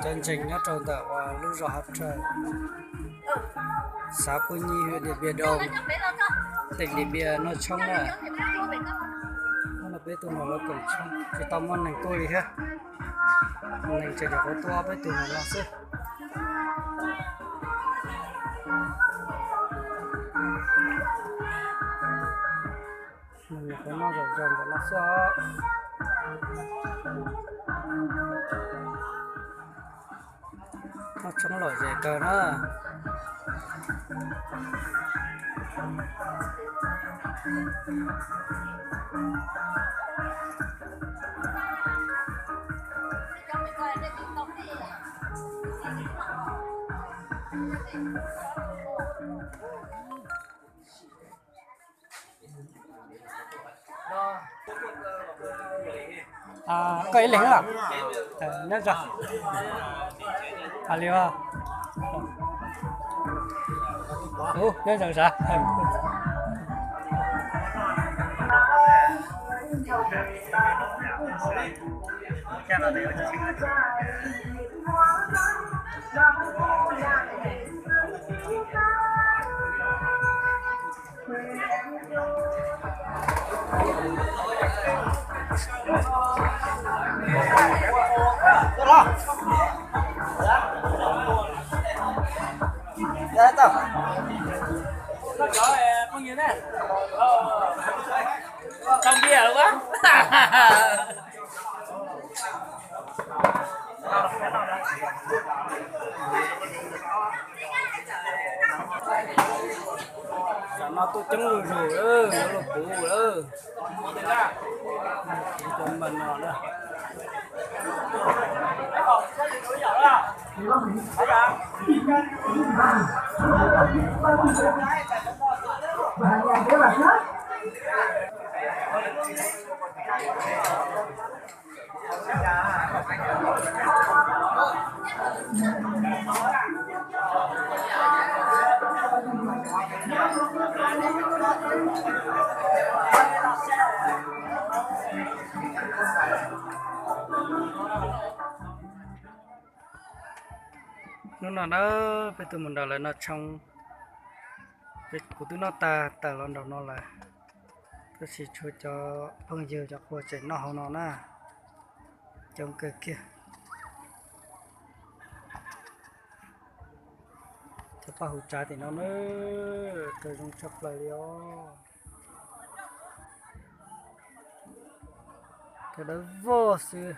Cov ntseeg nyob rau ntawm lub zos Hav Raws, xã Pui Nyi, huyện Điện Biên Đông, tỉnh Điện Biên no tshoob na. Hnub no peb tuaj nram lawv koom tshoob tsis tau muaj neeg tuaj li thiab, neeg tseem nyuam qhuav tuaj peb tus nram no xwb. Neeg nyuam qhuav noj zaum zog ntawm no xwb os. Noj tshoob lom zem kawg na. Koj ib leeg los? Nyob zoo. Hais li, nyob zoo sav. Tam no tuaj coob zuj zus lawm, yuav luag puv lawm. Puv cov npam no na. Hnub no na, peb tuaj mus nram lawv noj tshoob. Kuv twb noj tag tawm los nraum no lawm, tab sis tshuav cov phooj ywg cov qhua tseem noj hauv no na, coob kawg kiag. Cov paj huv tsav tim no na, kawg zoo tshaj plaws li os. Kawg dawb vog xwb.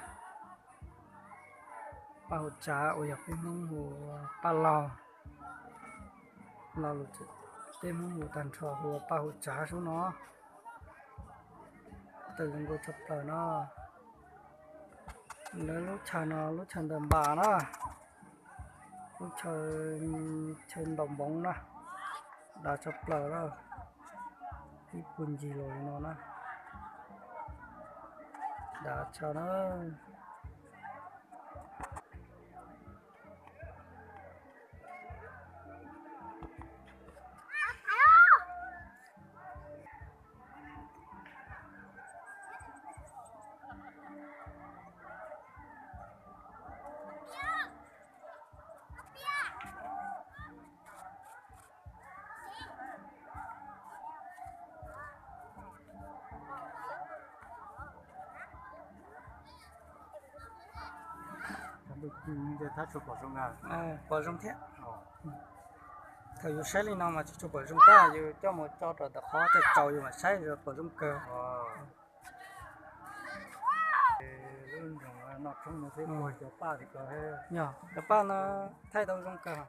Paj huv tsav uas yog peb Hmoob hu ua paj laug, lo lus peb Hmoob hu tag nrho hu ua paj huv tsav sub no. Tawg zoo nkauj tshaj plaws no. Lawv lub chaw no lub chaw ntawm npam na, lub chaw, chaw ntaus npoov na, dav tshaj plaws na. Ib puag ncig los li no na, dav tshaj na. Pom zoo thiab. Thaum yus saib li no mas tsis tshua pom zoo tag, yus coj mus tso rau tom qhov tej tsaus yus mam saib pom zoo kawg. Yog cov paj no thaij tau zoo kawg.